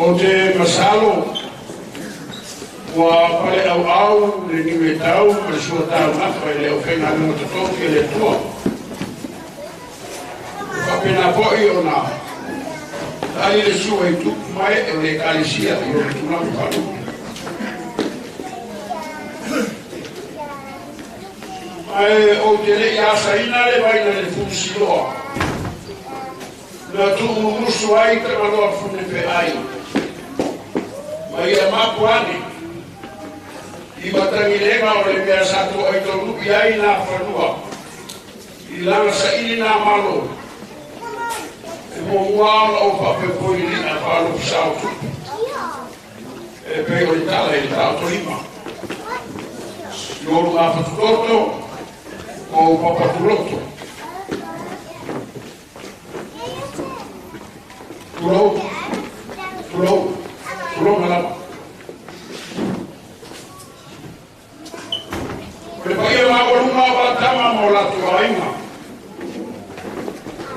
O te masalo ua pale au au le ni tau ma le sua tau nafa i le au whainga nunga totoki le tua. Whapena foi o na tali le sua i tupu mai e o le kalisia i o le tulaga whaluku. Ae o te le i asaina le vaina le fusiloa. Na tuu musu ai te maloa fune pe ai. Ma ia mapu ane. I matangilega o le mea sa to'a i taunu'i ai nā fanua i laga saʻili nā malo e muamua ona ou faapoepoe i li'a faalofisa o tupu e pei o le tala i le taotolima i olu gafatutoto ma ou papatuloto tulou tulou tulou malama. O le paia maualuga o tama ma o latou aiga.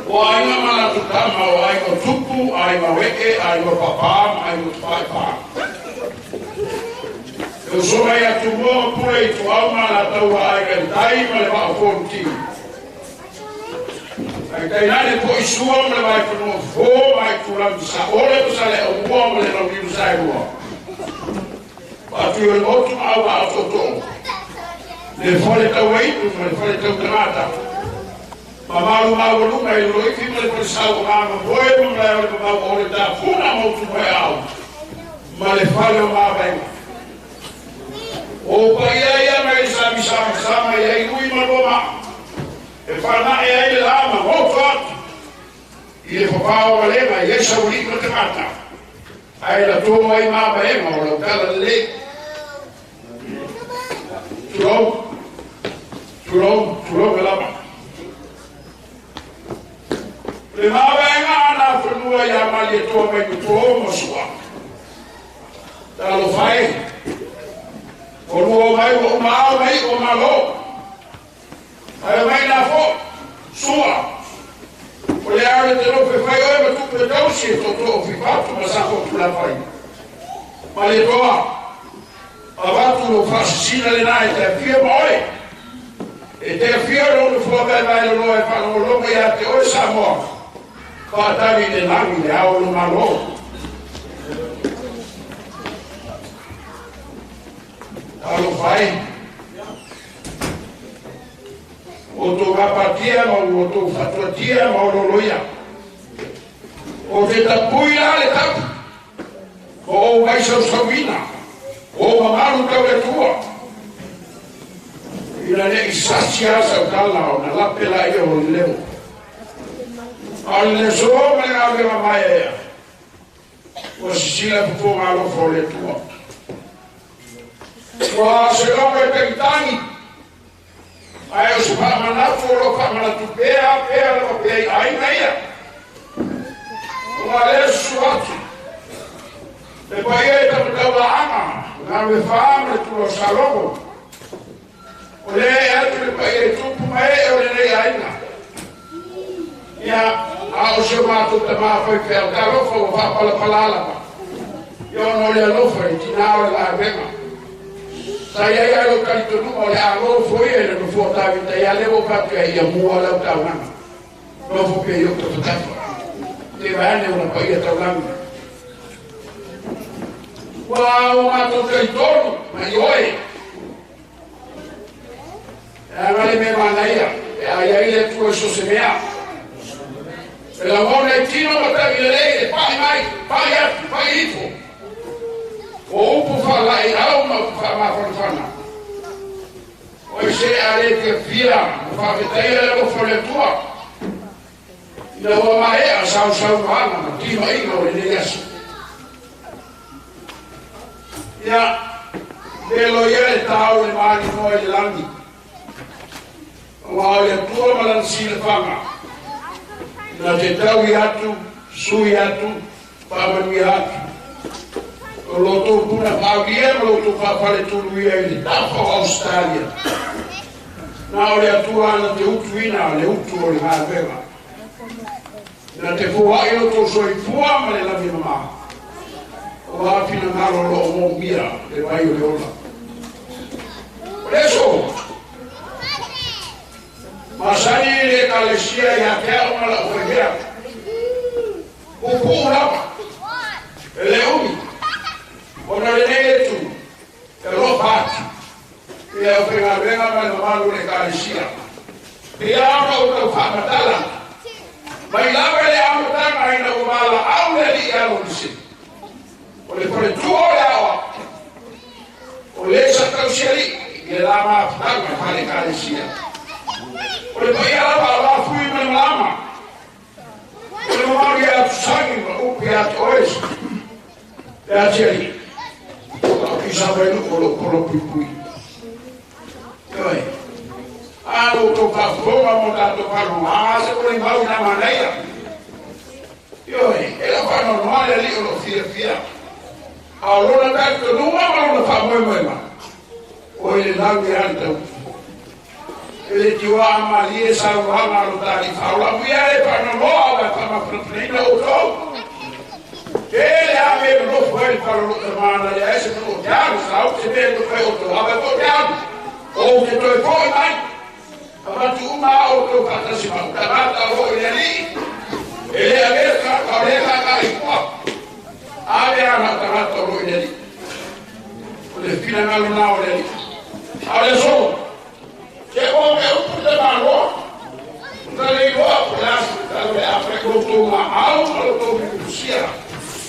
O aiga ma latou tama, o aiga o tupu, aiga o e'e, aiga o papā ma aiga o tafaipā. E uso mai a Tumua ma Pule i Tuau ma latou aiga i le tai ma le vaa o Fonoti. Ae tainane po'i Sua ma le Vaifanua Fofo ma Aitulagi Saole ma Saleaaumua ma le Launiu Saelua. Faatui o le motu ma auvaa o tootoo. Le fale tauaitu ma le fale tautagata. Ma malu maualuga i Loloifi ma le fale sauaga ma moe ma malae o le mamau o le tafuna ma Utumaeau ma le fale o Mavaega. O paia ia mai le sami samasama i ai ui ma lua maa e whana'e ai le la ma goto atu i le whapao malega i ai saualii ma tagata ae la tō ai mavaega o lau tala lelei. Tulou, tulou, tulou me lava. Le mavaega a nā whanua ia Malietoa mai Nutuo ma Sua. Talofa e, ua lua mai ua uma ao mai o malo. Ae omai la fo'i, Sua. O le ao le te lofe fai oe ma tupe tausi e tootoo fifatu ma safo tulafai. Malietoa, avatu lou faasisina lenā e te afio ma oe. E te afio i lou nofoa vaevae loloa e faalogologo iā te oe Samoa, faatali i le lagi le ao o lo Malo. Talofa e. O outou gapatia ma ua outou fatuatia ma ololoia. O te tapui la le tapu, ma ou vaisausauina, o ou mamalu tau le Atua. Ina ne i sasi lava sau tala ona lape laia o le leo. A o le leso ma le galuega maeaea, ua sisila fofoga alofa o le Atua. Ua seloga i tagitagi, ae o se faamanatu o lo o faamanatu pea pea lava pea i aiga ia. Ua lea susu atu le paia i Tamatauaanga, Galuefā ma le Tula o Salogo. O lea e atu le paia i tupu ma ee o lenei aiga. Ia, a o si o matou tamā faifeau, talofa ua faapalapala lava. Ia ona o le alofa i tinā o le galuega. Sa i ai lava lou talitonuga o le a nofo ia i le nofoa o Tavita, ia lea ua ou faapea ia mua lau taulaga. Nofo pea i ou tafatafa. Te vaeane ona paia taulagi. Ua o matou talitonu mai oe. E aga le mea manaia, e ai ai le Atua i so o se mea. E lagona i tino ma tavi lelei e pai mai, pai atu, pai ifo. O upu faalaeiau ma upu faamafanafana. O se a le fiafia ma faafetaia le alofa o le Atua. Ina ua maea sausaunoaga ma timaiga o lenei aso. Ia, velo ia le tao le malinoa i le lagi. Aua o le Atua ma lana silafaga. Na te taui atu, sui atu, faamanuia atu. O lo outou puna faaulia ma lo outou faafaletuluia i le tafa o Ausetalia. Na o le Atua na te utuina le utu o le galuega. Na te foai lo outou soifua ma le lagi mama. O a finagalo o lo o moomia le vai o le ola. O le aso, masani le Ekalesia ia te au ma lau faimea. Puupuu lava, e le umi, ona lenei le tu, e alofa atu i le aufaigaluega ma le mamalu o le Ekalesia. Pei lava ona ou tau faamatala mai lava i le amataga ina ua valaau le Alii ia Mose, o le faletua o le aoao, o le sa tausialii i le la mafutaga faale-Ekalesia. O le paia lava o lafui ma le malama, o le mamalu ia Tusani ma upu ia te oe le atialii, o kisa mai luu o lou polo puipui. Ioe, a lo outou faafofoga mo tatou faalogoaga se molimau ina manaia. Ioe, e lau faanoanoa le Alii o loo fiafia. A o lona talitonuga ma lona faamoemoega, o i le lagi a le tautu. E le tiua a malie saunoaga a lo talii faaolamu ia le faanoanoa au e faamafanafanaina outou. Tele a me nonofo ai le falolo tamana le ai se manu o te alu, sa au se mea no fai outou, awa e po te alu. O te toe foi mai. Avatu uma a outou faatasi ma utagata o loo i le Alii. E le avea tagata o le kaka i kua. Ave ana o tagata o loo i le Alii. O le finagalo na o le Alii. A o le aso, te o me upu te maloa. O ta le iloa po le aso talo le a fai loutou maau ma loutou mikusia.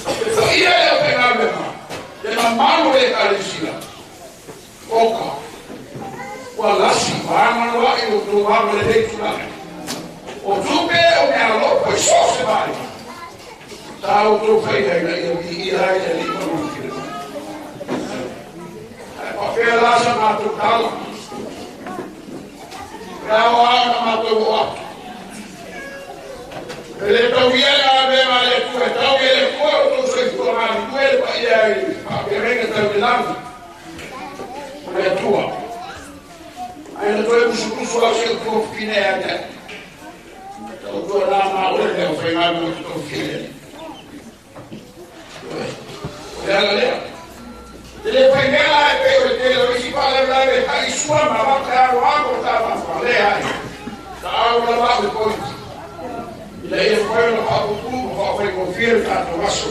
E paia le aufaigaluega, le mamalu o le Ekalesia. Oka, ua lasi ma aganoai loutou agalelei tulaga. O tupe o mea alofa i so o se vaega. Sa outou faia ina ia viia ai le Alii ma lona finagalo. Ae faapea la sa matou tala. E ao lava ona matou oo atu. E le tauia le galuega a le Atua, e tau e le Atua lo outou soifua galulue le paia i le faapelega tau i le lagi o le Atua. Ae na toe musumusu au si ou tuafafine ia te au. Tautua la ma oe le aufaigaluega totofi a le Alii. O le ala lea. Te le faimea la e pei o le tele o isi faalavelave e taisua ma avatu e aloalo o tavafa. Leai. Taalo lava au i poiti. Ina ia mafai ona faapuupuu ma faafaigofie le tatou aso.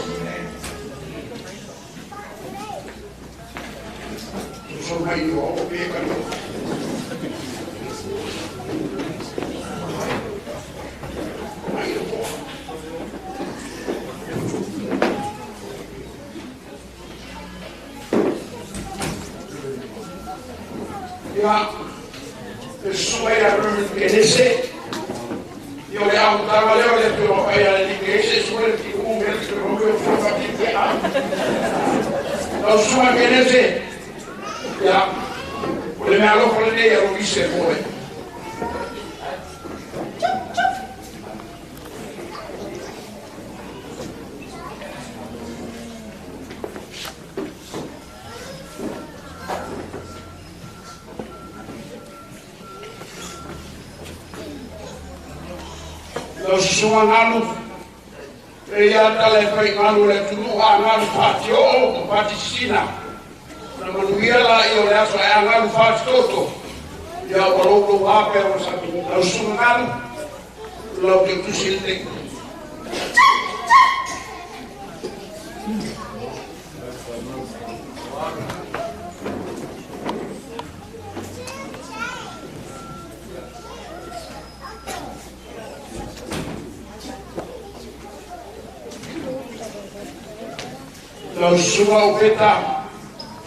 Soso mai o o pe ka no. Mai o. Ia, e susuga ia Herman Kenese, ia o le amataga lea o le Afioga Paia a le Alii Kenese, susuga le Tiuu me le Romeo Susuga Faapipi a. Lau susuga Kenese, ia, o le mea alofa lenei a Lovise mo oe. Lau susuga Galu, e ia tala e fai galu o le atunuu a galu faatioo ma faatisina. Na manuia la ia o le aso ae a galu faatitoto. Ia ua loulou a pea ua sami. Lau susuga Galu, lau te tusi lenei. Lau susuga o Peta,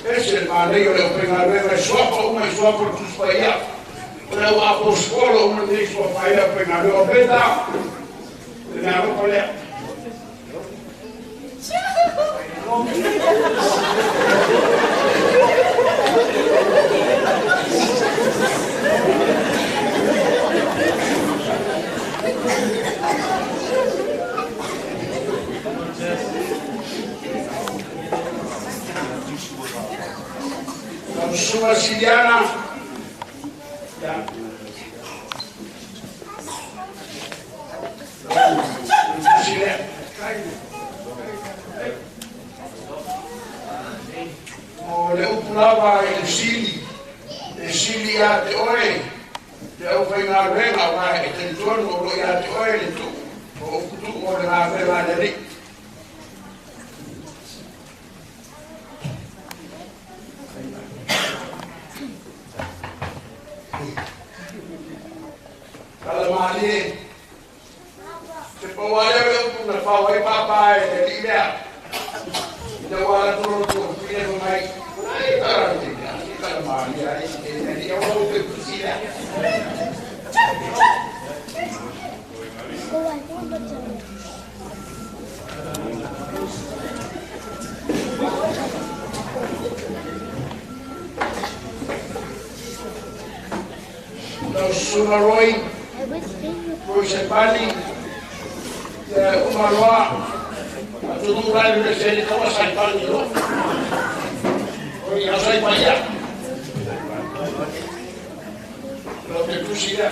ese le manaia o le aufaigaluega e suafa uma i suafa o le Tusi Paia. O le au aposetolo uma lenei suafa ai le aufaigaluega o Peta, o le mea alofa lea. Lau susuga Siliana, ia. Silea. O le upu lava i le sili, e sili ia te oe, le aufaigaluega, aua e talitonu o lo o ia te oe le tuu, o upu tuu o le galuega a le Alii. Kalamalie, te paua lea o le upu na fau ai papa e le alii lea. Ina ua ala tolo tu o file ma mai, ai tara te mea, si kalamalie ai, e le alii au au te pusi lea. Lau susuga Roy, Roy Saipani, ia uma loa, atutu rai le se le kawa Saipani lo. Oi, au Saipaia. Lau te tusi lea.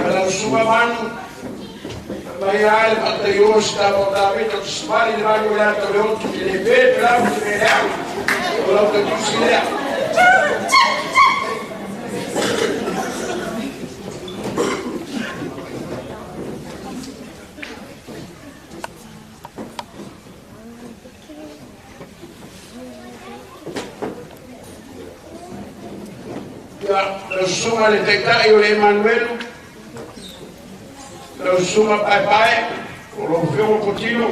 Lau susuga Manu, mai ai le faataiō se tapautapeta o te savali le vali o le ata o le otu i le pe pelau se mea leaga o lau tatusi lea. Ia, lau susuga le taitai o le Emanuelu, lau susuga Paepae, o lou afioga Kotino.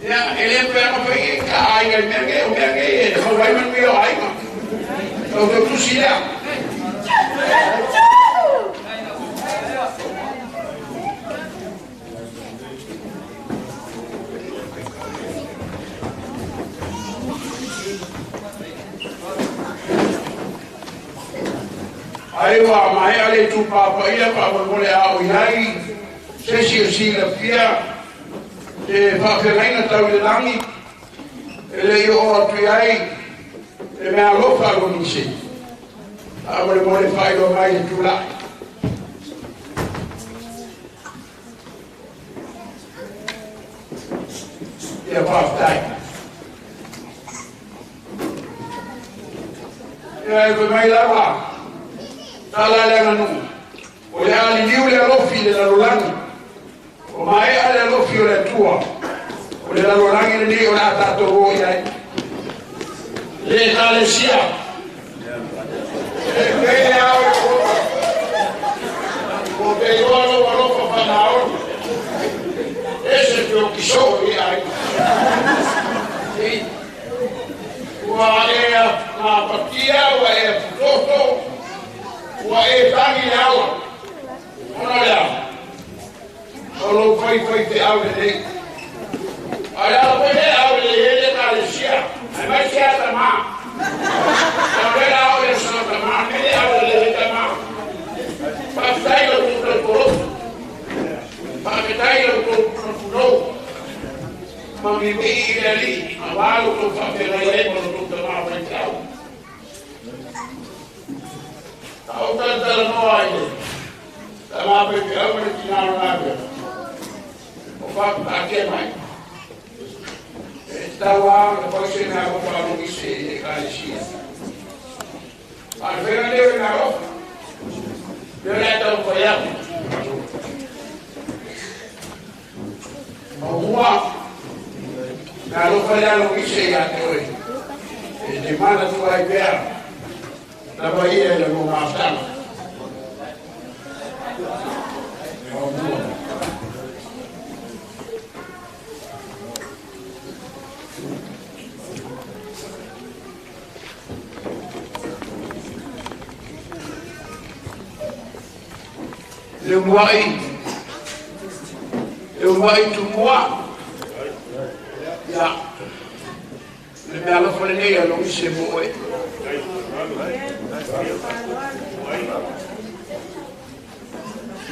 Ia, e le mafai ona fai e ka aiga i mea nei, o mea nei e maua ai manuia o aiga. Lau tautusi lea. Ai ua maea le itupapaia faamolemole a o i ai se isi o silafia te faafeagaina tau i le lagi e le i oo atu i ai le mea alofa a lonise. Faamolemole faailoa mai le tulai. Ia faafetai. Ia e fai mai lava tala le aganuu. O le aliliu le alofi i le lalolagi. O maea le alofi o le Atua. O le lalolagi lenei o le a tatou o i ai. Le ekalesia. E pele ao i o o te iloa lou alofa faanaono. Ese te o kisoo i ai. Ua e gapatia, ua e putoto, ua e tagi le ala. Ona lea, o lou faifai feau lelei. A le ala foi lea au lelei ai le ekalesia. Ae mai se a tamā. Sa le la o le sa tamā, me le au lelei ai tamā. Faafetai lau tou tautoloto. Faafetai lau tou punapunou. Mamimii i le Alii, aua lo tou faafeagai ai ma lo tou tamā faifeau. Sa ou talatalanoa i le tamā faifeau ma le tinā o lena mea, o faapaatia mai. E tatau lava ona fai se mea ua faalogise i le Ekalesia. A o le faiga lea o le meaalofa. alofa le alogise ia te oe. E te mana tu ai pea. Lava ia e le lua mafutaga. Maomua. Le uluai, le uluai tumua. Ia, le mea alofa lenei a logise mo oe.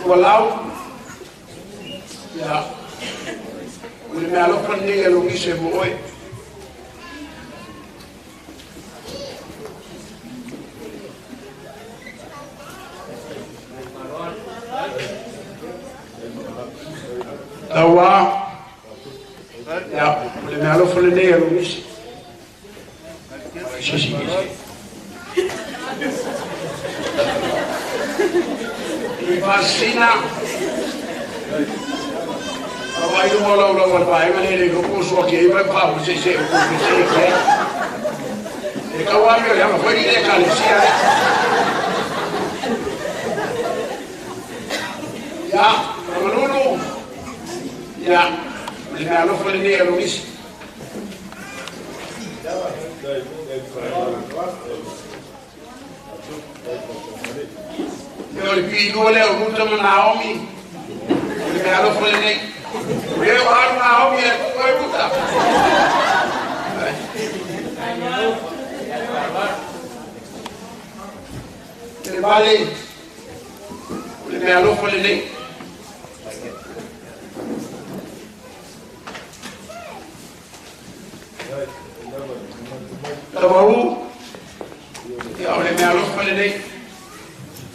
Tualau, ia, o le mea alofa lenei a logise mo oe. Taua, ia, o le mea alofa lenei a logise. Sisi, Tuifasina, Awai lunga lau lau al vaenga le le ko so ke i pa o se se o ko se ke. E ka wa me ya ma foi le ka le sia. Ya, Manolo. Ya, le mea alofa lenei a logisi. E o le piilua lea o Ruta ma Naomi. O le mea alofa lenei. O lea o alu Naomi e tuu ai Ruta. Le vale, o le mea alofa lenei. Tavau, ia o le mea alofa lenei.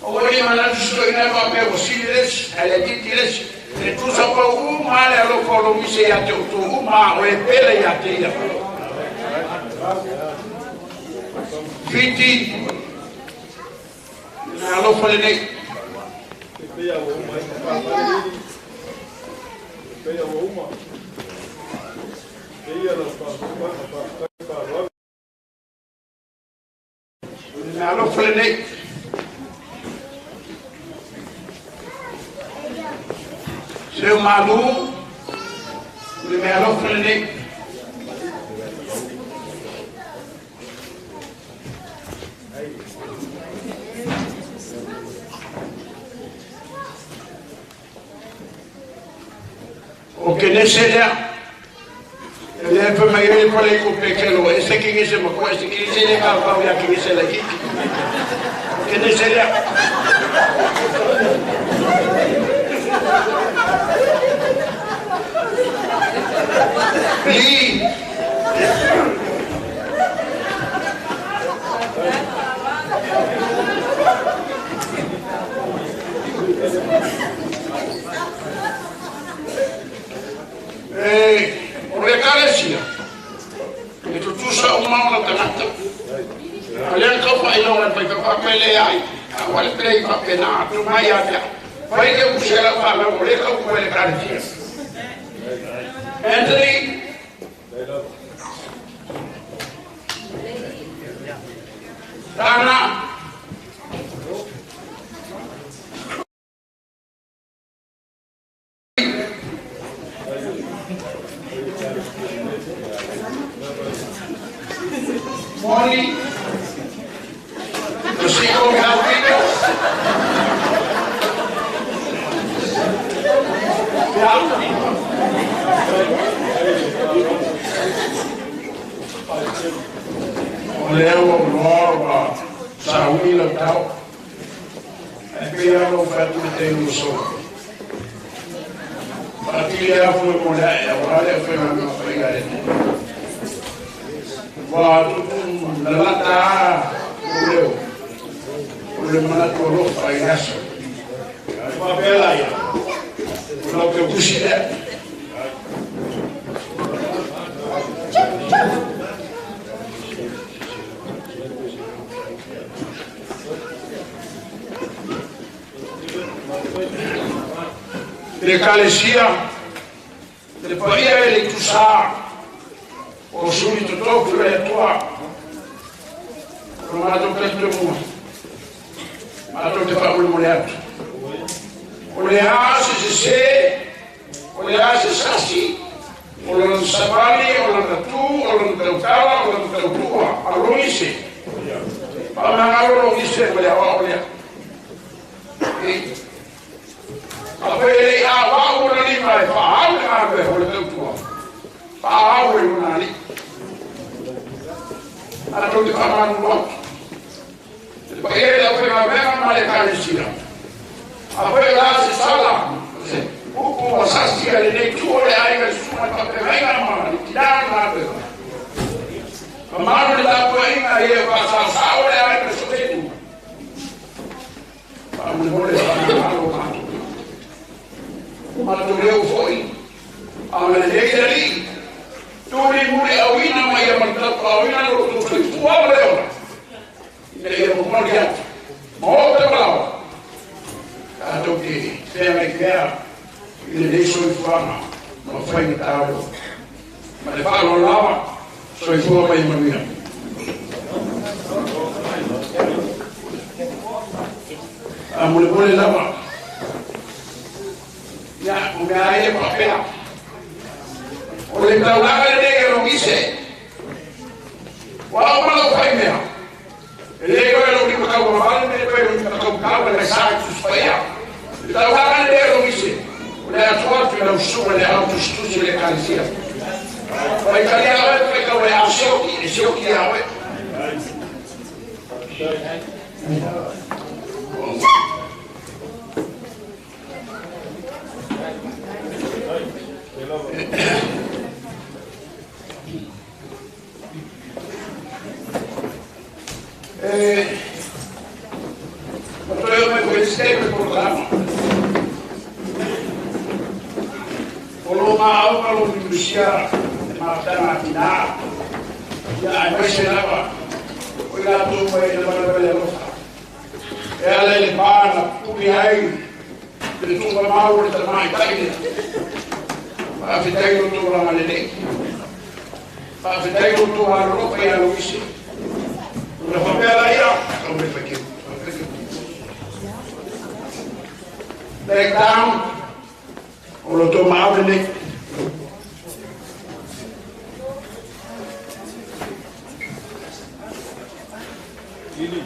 O le manatu sotoina e faapea ua sili le isi, ae le itiiti le isi. E tusa pau uma le alofa o logise ia te outou uma, o e pele ia te ia. Fiti, le mea alofa lenei. O le mea alofa lenei. Seu malu, o le mea alofa lenei. O kenese lea, e le fa mai ai pale i ko pekelo, e se kingi se makoa, e se kingi se le ka pau ia kingi se la iti. O kenese lea. Li. E o le ekalesia, e tutusa uma ona tagata. O lea tau faailoga e fai faapele ai, a ua le pelei faapena atu mai ia te au. Fai le usi a lau fanau, o lea tau i le ekalesia. Anthony. Tana. Moni. Masiko Calvino. Ya. O lea ua uloa ua sauni lau tao. Ae pei lava ua fai atu le taimi ua sola. Faatili lava foi mo le ae aua le aufaigaluega faiga a le Atua. Ua tupu lalata lava lou leo o le manatu alofa i le aso. Ae faapea laia, o lau tautusi lea. Le Ekalesia, le paia e le tusā, o O suli totofi o le Atua. O le matou talitonuga. Matou te faamolemole atu. O le a se sesē, o le a se sasi, o lona savali, o lona tu, o lona tautala, o lona tautua, alogise. Faamagalo logise ma le aoao lea. Afai e le'i ava'u ona lima e fa'aau le galuega o le tautua, fa'aau e lona ali'i. Matou te fa'amalulu atu. Le paia i le aufaigaluega ma le Ekalesia. Afai o le a se sala, se upu ua sasi a lenei itu o le aiga i susuga i faafeagaiga ma le tinā o le galuega. Mamalu le tapuaiga i e o fa'asaosao le aiga so o se itu. Faamolemole faamagalo matou. Matou leu fo'i, agalelei le Alii, tulimuli auina ma ia malutautoaoina lo outou soifua ma le ola, ina ia momoli atu ma oo tamalao tatou te feagai pea i lenei soifuaga ma faigatā o le ola. Ma le faaaloalo lava, soifua ma ia manuia. Faamolemole lava, ia, o mea lava ia faapea. O le taulaga lenei e logise. Ua ao ma lau faimea. E le toe lou lima tauamavale me toe lou lima taumatau e sa i Tusi Paia. Le taulaga lenei e logise. O le atu atu i lau susuga i le ao tusitusi o le Ekalesia. Faitalia oe, faitau e ao sioki, e sioki ia oe. E ma toe o mai foi se taimi o le polokalama. O lo maau ma lo Minusia le mafutaga a tinā, ia aemaise lava o i latou mai le valevale alofa. E ala i le pa na pupuni ai le tuugamau o le tamaitai lea. Faafetai lo outou agalelei. Faafetai lo outou alolofa ia Louise. Ona faapea laia, tau mai faiteu. Back down, o lo outou maau lenei. Ili,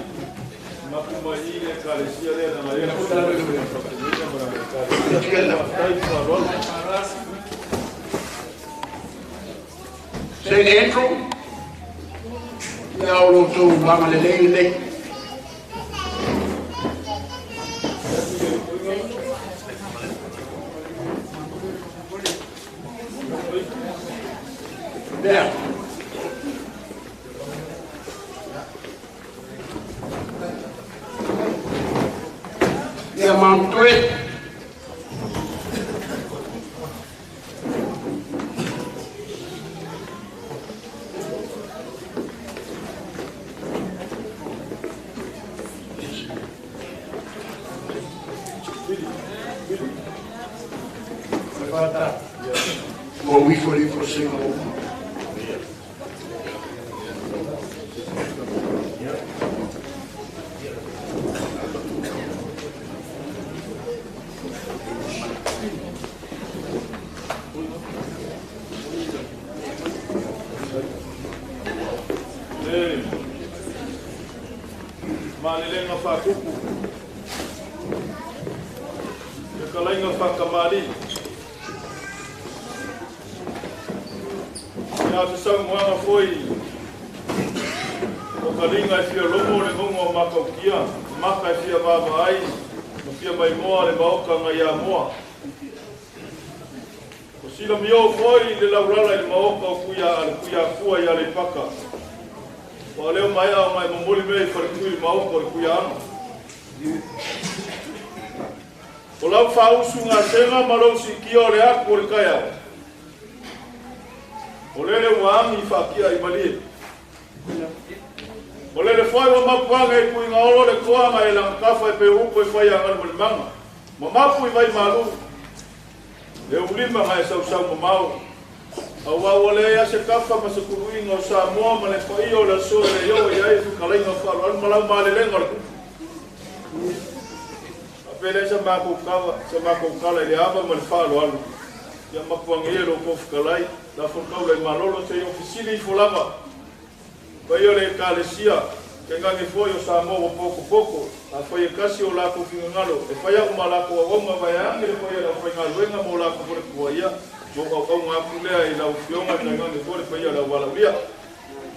mapu mai i le Ekalesia lea na nai atu faafetuina ma le Ekalesia. Faafetai le faaaloalo. Saint Andrew, ia o lo outou agalelei lenei. Lea. Ia mamutoe. Ua uifo le ifo o uma. Le malelega faatupu, fetalaiga faakamali'i, ia se saunoaga foi o kaliga e fia logo le mauga o Matautia, maka e fia vaavaai ma fia maimoa le maota nai Amoa. O silamio foi le laulala i le maota o kuia a le Kuiafua i Aleipata. Ua leo maea o mai momoli mea i faletui i le maota o le Kuiaana. O lau faausu gasega ma lou siitia o le atu o le taeao, o lele ua agi faatia i malie. O lele foi ua mapuage i puigaolo le toaga e lagatafa e peu upu e fai a galumalimanga. Ma mapu i vaimalu, le ulima ga e sausau mamao. Auā ua leai lava se kafa ma se kuluiga o Samoa ma le paia o le aso e le i oo i ai fetalaiga faaaloalo ma lau malelega o le kupu. Faapea lea sa matou kava, sa matou tala i le ava ma le faaaloalo, ia mapuage ia lo outou fetalai, lafo le taula i malolo se i ou fesili ifo lava. Paia o le Ekalesia, tainane foi o Samoa ua potopoto, afai e tasi o latou finagalo e fai au ma latou auauna, vaeane le paia o le aufaigaluega ma o latou faletua, ia, ua ou auauna atu lea i lau Afioga, tainane foi le paia o le auvalaulia.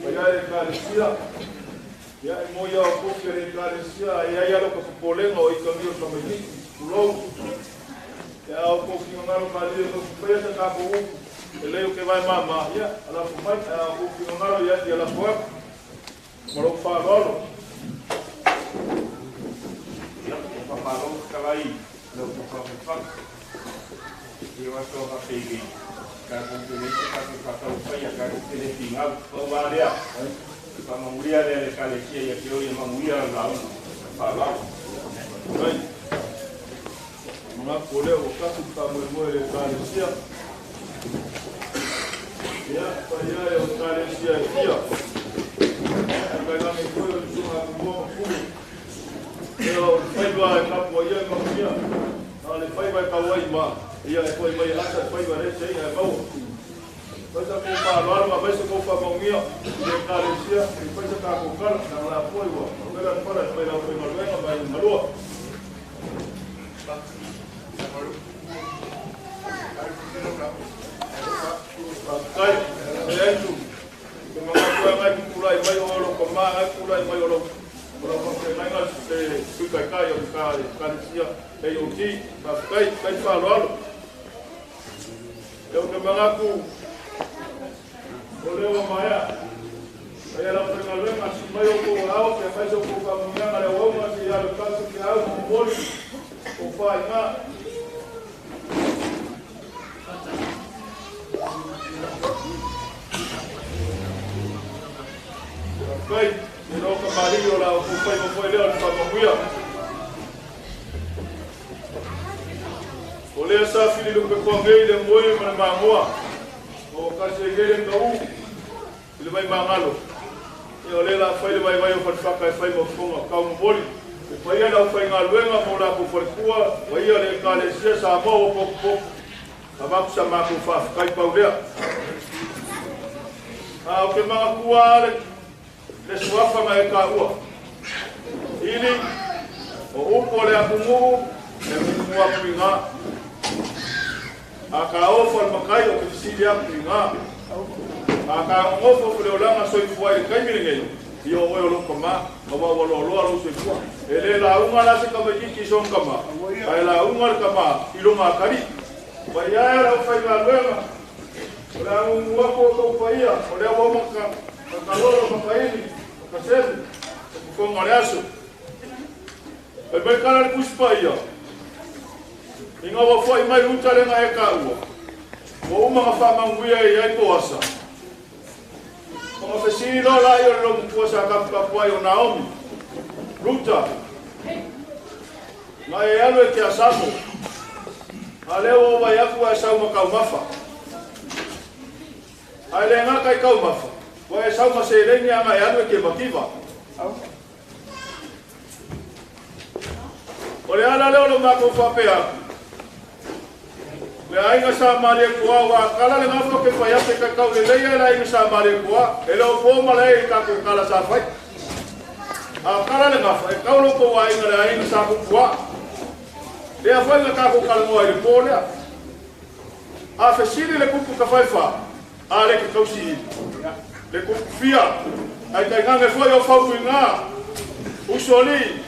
Paia e le Ekalesia, ia e moi lava o kofi a le Ekalesia, e i ai lava lota popolega o itagi o le tamaitiiti, tulou. Ia a outou finagalo malie foi faia sa tatou upu, e lelei ou te vae mama, ia, alafo mai, ae a outou finagalo ia, ia lafo atu. Ma lou faaaloalo. Ia, ua faamalo fetalai i lau tofa faifala. Ia o aso faapei tatou te leai se tatou faataumafai tatou te le finau. Pau lava lea, faamanuia lea le Ekalesia ia te oe, ia manuia lau lauga. Faaaloalo. Ai, manatu o lea ua tasi le faamoemoe le Ekalesia. Ia, paia e o Ekalesia e fia. Ae tainane foi o le susuga Tumua ma Pule. Ia o le faiva e tapuaia e manuia, a o le faiva e tau ai ma, ia e foi mai e asa le faiva le se i'a e maua. Fai sa kou faaaloalo ma fai sa kou faamaugia i le Ekalesia, i fai sa tatou tala, leaga la foi ua vela le fala e fai lau faigaluega ma i malua. Faafetai. E Andrew, te manatu ai ngai pupulai mai o lou tama, ngai pupulai mai o lou o lau faafeagaiga le Sui Taitai o le Ekalesia AOG. Faafetai, faafetai le faaaloalo. Ia ou te manatu o lea ua maea. Paia lau faigaluega, sii mai outou aao pe fai sa outou faamanuiaga le auauna seia alu e tasi feau ma momoli o faaiga. Faafetai, e loa kamali'i o la outou faiva foi lea o le faamanuia. O lea sa fililupe nei le moe ma le mamoa, o kasi ai nei le tau i le vaimagalo. Ia o lea la fai le vaivai o Falefaka e fai ma fofoga tau momoli. E paia le aufaigaluega ma o latou faletua, paia le Ekalesia Samoa ua potopoto. Avatu sa matou faafetai pau lea. A ou te manatua lava le suafa na e taua. Ili, o upu o le atunuu e mumu atu i ina. A taofa le matai ou te fesili atu i ina. A tagogofo atu le olaga soifua i le taimi lenei, ia o oe o lou tama, aua ua loaloa lou soifua. E le lauga la se tamaitiiti i sona tama, ae lauga le tama i lona atalii. Paia e le aufaigaluega, o le a gugu atu outou paia, o lea ua uma ona talolo makaili, makaselu, o fofoga o le aso. Fai mai tala le Tusi Paia, ina ua fo'i mai Ruta le na e taua, ua uma ona faamanuia e i ai Poasa. Ona fesili loa laia o le logomatua sa taputapu ai o Naomi, Ruta, na e alu e te asamo, a lea ua ou vaai atu ua e sau ma taumafa. Ae le gata i taumafa, ua e sau ma seleni ana e alu e te mativa. O le ala lea o lo matou faapea atu, le aiga sa Malietoa, ua kala le gafa ke fai atu e kakau lelei ai le aiga sa Malietoa, e le o po malae i tatou tala sa fai. A kala le gafa, e tau lo tou aiga le aiga sa Kupua. Lea foi na tatou talanoa i le po lea. A fesili le kupu tafaifa, a le ke tausi ili. Le kupu fia, ae tainane foi o fautuiga, usoalii,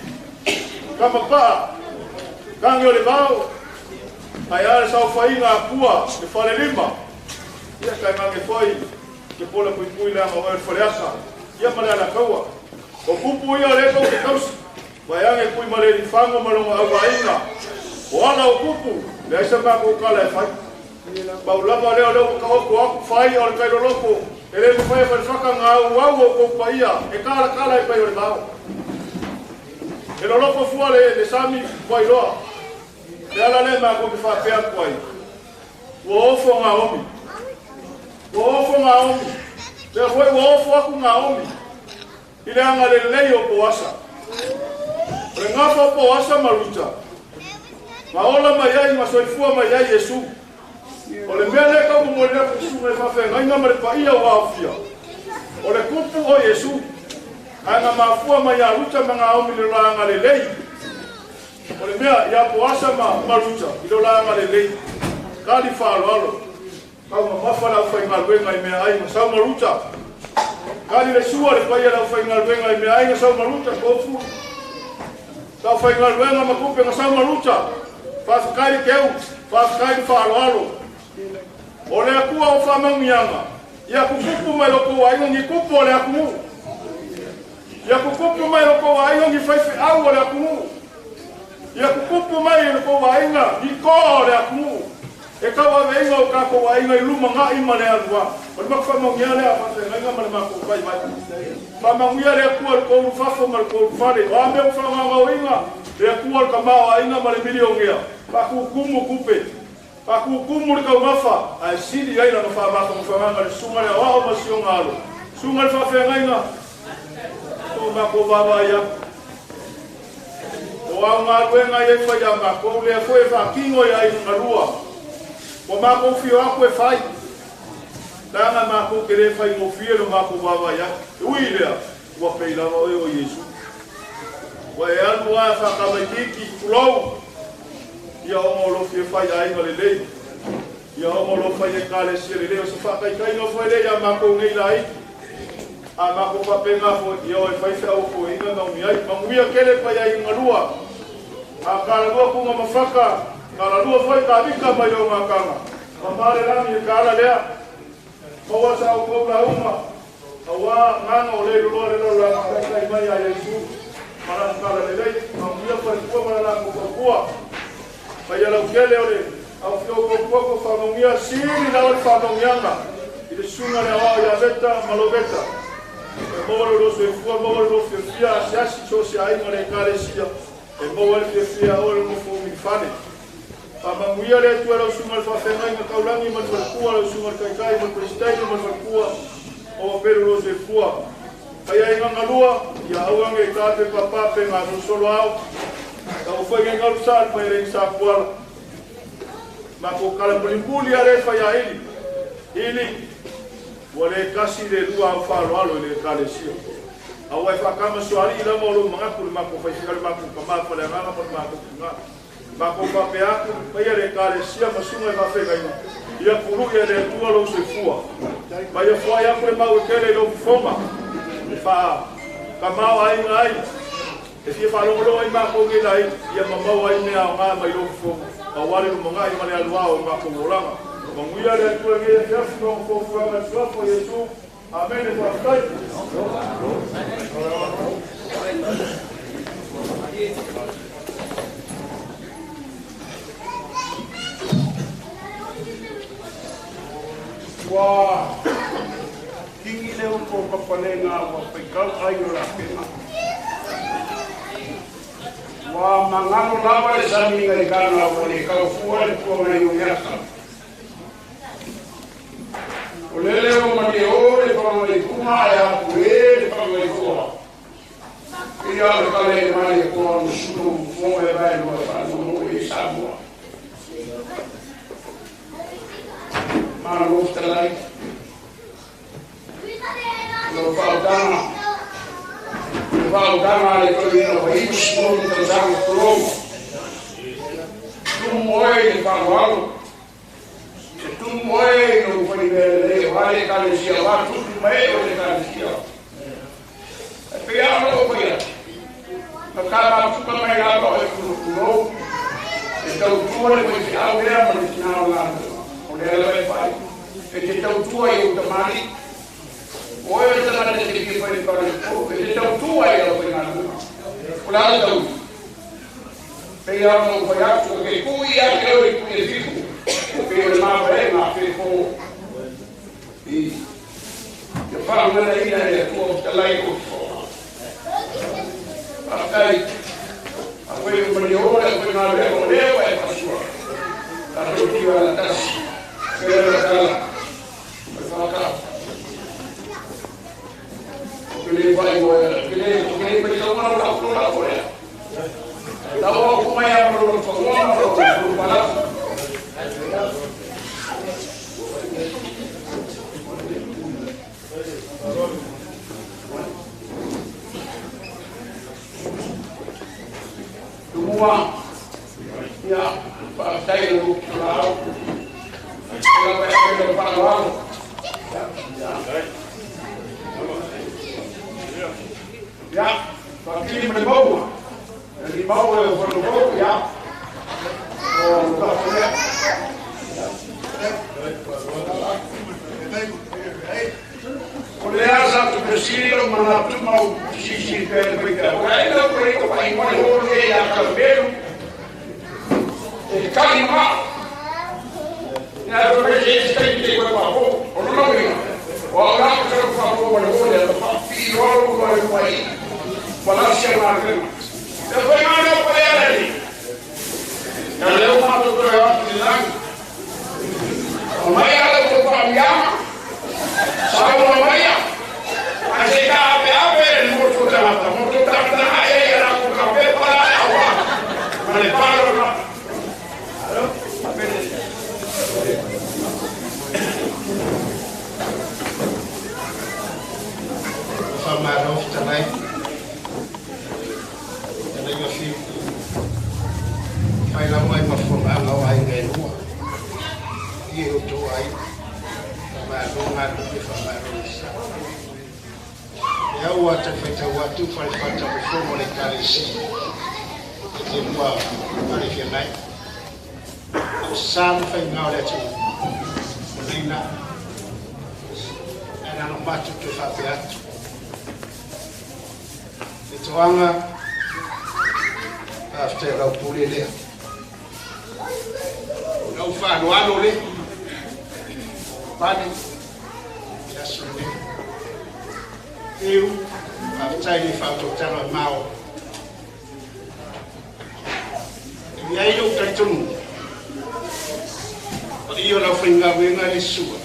kamapaa, tagi o le vao, ae a le saofaiga a Pua, le falelima. Ia tainane foi ke pola puipui leaga o oe le faleasa, ia ma le alataua. O kupu ia o lea tou te tausi, vaeane pui ma le lifago ma lona auvaaiga. O ala o kupu, leai sa matou tala e fai. Pau lava lea o lea ua taoto atu fai o le tailolofo, e le mafai e Falefaka na auau o kou paia e kalakala e pai o le vao. E lolofo fua le sami wailoa. Le ala lea matou te faapea atu ai. Ua ofo Naomi. Ua ofo Gaomi, lea foi ua ofo aku Gaomi i le agalelei o Poasa. O le gafa o Poasa ma Ruta, ma ola mai ai ma soifua mai ai Iesu. O le mea lea e tau momoli atu i susuga i faafeagaiga ma le paia ua aofia, o le kupu o Iesu, ae na mafua mai ia Ruta ma Gaomi i le la agalelei. O le mea ia Poasa ma Ruta i lo la agalelei, tali faaaloalo, taumamafa le aufaigaluega i meaai ma sau ma Ruta. Tali le sua le paia le aufaigaluega i meaai ma sau ma Ruta, tofu. Le aufaigaluega ma tupe ma sau ma Ruta, faafetai le teu, faafetai le faaaloalo. O le Atua o faamanuiaga, ia tutupu mai lo tou aiga ni tupu o le atunuu. Ia tutupu mai lo tou aiga ni faifeau o le atunuu. Ia tutupu mai lo tou aiga ni toa o le atunuu. E tauaveina o tatou aiga i lumanai ma le aluā. O le matou faamanuia lea a faafeagaiga ma le matou vaivai. Faamanuia le Atua i le tou ulufafo ma le tou ulufale. O a mea ua faagaogaoina, le Atua o le tamaoaiga ma le milionea, faatutumu tupe, faatutumu le taumafa, ae sili ai lana faamafanafanaga i le susuga i le aoao ma si ona alo, susuga i le faafeagaiga, o matou vaavaai atu. O au galuega ia e fai ia matou, lea foi e faatino i aiga galua. Ua matou fio atu e fai, leaga matou te le faigofie lo matou vaavaai atu. E ui i lea, ua pei lava oe o Iesu. Ua e alu lava e faatamaitiiti, tulou, ia ona o lou fia fai aiga lelei, ia ona o lou fai ekalesia lelei. O se faataitaiga foi lea ia matou nei laiti. A matou faapena foi, ia o e fai feauafoeina manuia ai. Manuia tele pai ai galua. A kalalua kuga mafaka, kalalua foi kavika mai o ngakanga. Mamā le lagi e kala lea. Maua sa au kou lauga. Aua nganga o le loloa le lola kai mai a Iesu. Mala kala lelei, manuia falekua ma le latou tautua. Mai lau tele o le au fio koko faamanuia sili lava le faamanuiaga i le susuga le aoao ia Veta ma Loveta. E maua le lou soifua, maua le lou fiafia, asiasi so o se aiga le ekalesia, e maua le fiafia oe le nofo umi i fale. Faamanuia le Atua i lau susuga i le faafeagaiga taulagi ma le falekua, lau susuga i le taitai ma le peresitene ma le falekua, maua pea le lou soifua. Mai aiga galua, ia aua nei tape papa pe gasolosolo ao. Tau foi ngai galu sa le pai le sa kuala. Ma ko kala mulimuli a le fai a ili. Ili, ua le kasi le lua au faaaloalo i le ekalesia. Aua e faakama soalii lava o lou manatu le matou faifeau le matou tama faleagaga ma le matou tina. Matou faapea atu, paia le ekalesia ma susuga i faafeagaiga, ia pului e le Atua lou soifua. Ma ia foai atu le mau e tele i lou fofoga, e faatamaoaiga ai, e fia faalogologo ai matou nei laiti, ia mamau ai mea aoga mai lou fofoga, aua le lumanai ma le aluā o matou olaga. Manuia le Atua i lenei afiafi ma ona fuafuaga i le suafa o Iesu. Amene, faafetai. Ua kingi le upu o Papalega ua faitau ai o lapega. Ua magalo lava le sami i kana ua le kaufua le puangai o meaka. O lele o ma le o le whangai kuma e a e le whangai fua. Ia le kale e mai e koa no sulu mo e vai no e whanau e Samoa. Malo talai. Lo whautanga. Le whautanga le koina o ius mo te tausaga tulou. Tumu oe le whaloalo. Te tumu oe no whai mea le o hale kalesia wa tutu mai o le kalesia. E pea o o pai atu. Ma ka matuka mai lava o e kulou. E tautua le whai te au lea ma le tina o lātou. O le ala e whai. E te tautua i o tamari. O e tangata te ki whai whare po. E te tautua i au whai ngā O le ala tau. Pei au no whai atu. Ke kui a te au i kui e fiku. Pe o le māwa e ngā whai fō. I te whaangana ina e atua o te lai o te wha. Whakatai. A koe o mani ora, a koe ngā rea o leo e pasua. Ta tau tiwa la tasi. Pera la tala. O Maka. Kele vai kele kele vai tau mana la ko la ko ya. Tau ko mai ya ro ko ko ro ko pala. Tumua ya pa tai ro la. La pa ya pa la. Ja, fakiri me boa. Ni boa for no boa, ja. O le asa tu presiro mana tu mau sisi pele pita. O ai lo ko ko pai mo o le ya cabelo. E kai ma. Ya lo que se te ko pa ko. O no lo o la ko ko ko ko le o le pa fi ro ko ko pai. Wala siya na e foi mana pa ele. Ya le o ma to to ya lang. O mai ala ko pa mi ama. Sa o mai. A se ka ape ape mo to ta ta mo to ta ta e era ko ka pe pa la wa. Ma le pa lo na. Whamaro whitanai. Tēnei ngā whiu. Whai lau ai mafonga o ai ngai lua. I e uto ai. Whamaro ngā lupe whamaro i sa. E au ata whaitau atu whare whata mo whomo le kare si. E te lua whare whianai. Au sa mo whai ngā o le atu. O leina. E nana matu te whape atu. E toanga after lau pule lea. O lau whaanoano le. Pane. E aso le. Eu, after le whaatotanga mao. E ai lou talitonu. O iyo lau whainga wenga le sua.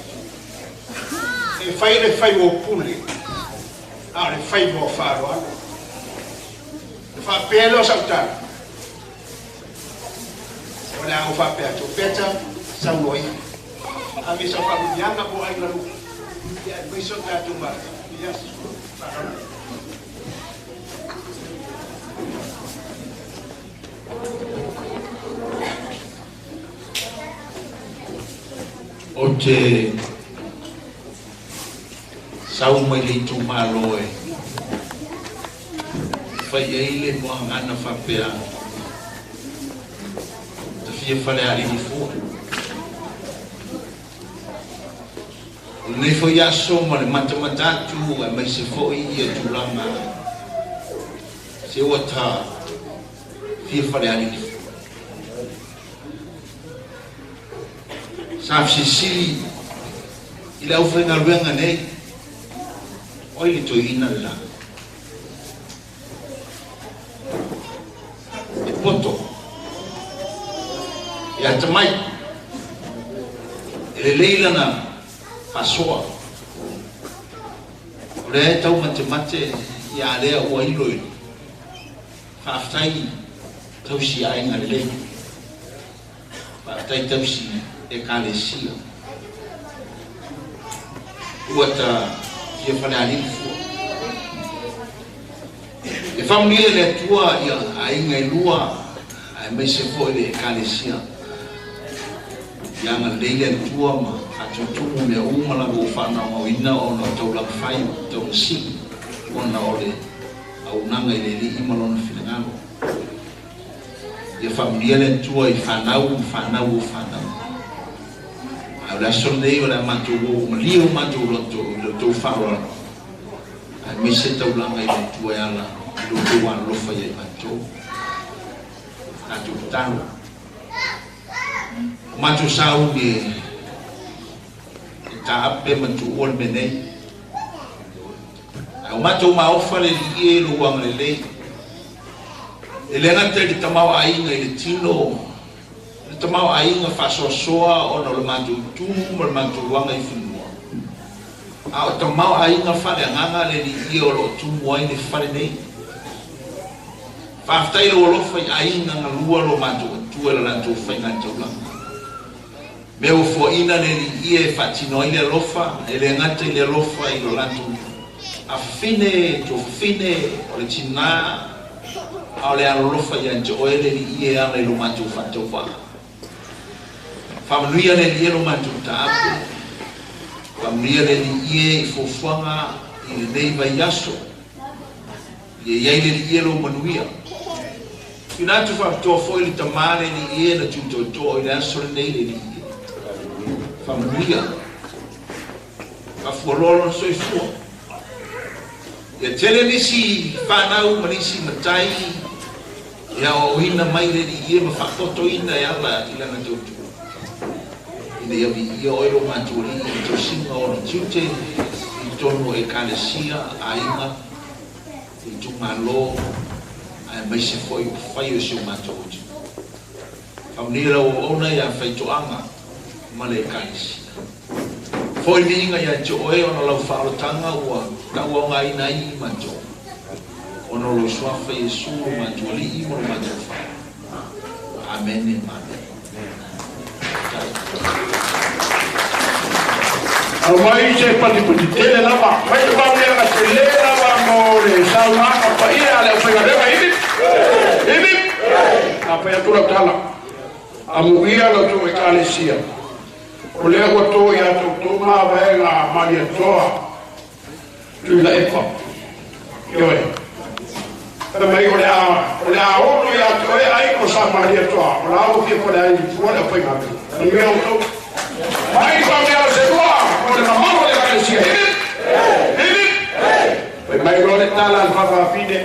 E whai le whai o pule. A le whai mo whaanoano. Whapea o sautana. O le au whapea tō peta, saunoi. A me sa whakumianga po ai ngaru. Ia e maiso tātou mara. Ia whakarau. O te sau mai le itumalo e. Whai eile mo hangana whapea. Te fia whare alini fua. O nei fo iaso ma le matamatatu e mai se fo i e tūlanga. Se ua tā fia whare alini fua. Sa fsisili i le au whainga luenga nei. Oi le toi ina le langa. Poto. E atamai. E le leila na whasoa. O le tau mate mate i a lea ua ilo ilo. Whaaftai tausi a inga le lei. Whaaftai tausi e kalesia. Ua ta fia whare alili fua. E whamunia le atua ia a inga i lua a e meise fo i le ekalesia. Ia nga leile atua ma atutumu mea uma la o whanau ina o na tau laka whai tau nasi o na ole au nanga i le li ima lona whilangalo. Ia whamunia le atua i whanau, whanau, whanau. A o le aso nei o le matou o malia o matou loto i le tau wharoa. A e meise tau langa i le atua e ala i lo tau alofa ia i matou. Tātou talo. O matou sauni e taape matu ua le menei. A o matou maofa le li e lo wanga le lei. E le ngata i le tamau ainga i le tino. Le tamau ainga whasoasoa ona o le matou tū ma le matou wanga i whenua. A o tamaoaiga faaleagaga le Alii e o loo tumu ai le fale nei. Faafetai lou alofa i aiga galua lo matou atua i le latou faigataulaga. Mea ua foaina le Alii e faatino ai le alofa, e le gata i le alofa i lo latou afafine, tuafafine, o le tinā, a o le alolofa ia te oe le Alii e ala i lo matou faatauvaa. Faamanuia le Alii e lo matou taape. Faamanuia le Alii e i fuafuaga i lenei vaiaso. Ia i ai le Alii e lou manuia. Tuuina atu faapitoa foi le tamā le Alii e na tutoetoa i le aso lenei le Alii e. Faamanuia. Faafualoa lona soifua. Ia tele nisi fanau ma nisi matai e aoaoina mai le Alii e ma faafotoina e ala i lana tautua. Ina ia viia oe lo matou Alii i tausiga o ona tiute i totonu o Ekalesia, aiga, itumalo, aemaise foi upufai o si o matou atunuu. Faamanuia lau auauna ia Faitoaga ma le Ekalesia. Foi viiga ia te oe ona lau faaolataga ua tauaogaina ai i matou, ona o lou suafa Iesu lo matou Alii ma lo matou Faaola. Amene ma amene. Aumai se patipati tele lava, mai le faauleaga telē lava mo le saunoaga paia a le aufaigaluega. Hip hip hip! Afai atu lau tala, amuia la outou Ekalesia, o lea ua tō iā toutou mavaega a Malietoa Tuilaepa. Ioe. Fai mai o le a ono ia te oe aiga o Sa Malietoa, o la ua fia faleai i fua le aufaigaluega. Manuia outou. Mai faamea o se lua mo le mamalu o le Ekalesia. Hip hip! Hip hip! Fai mai loa le tala a le faafafine.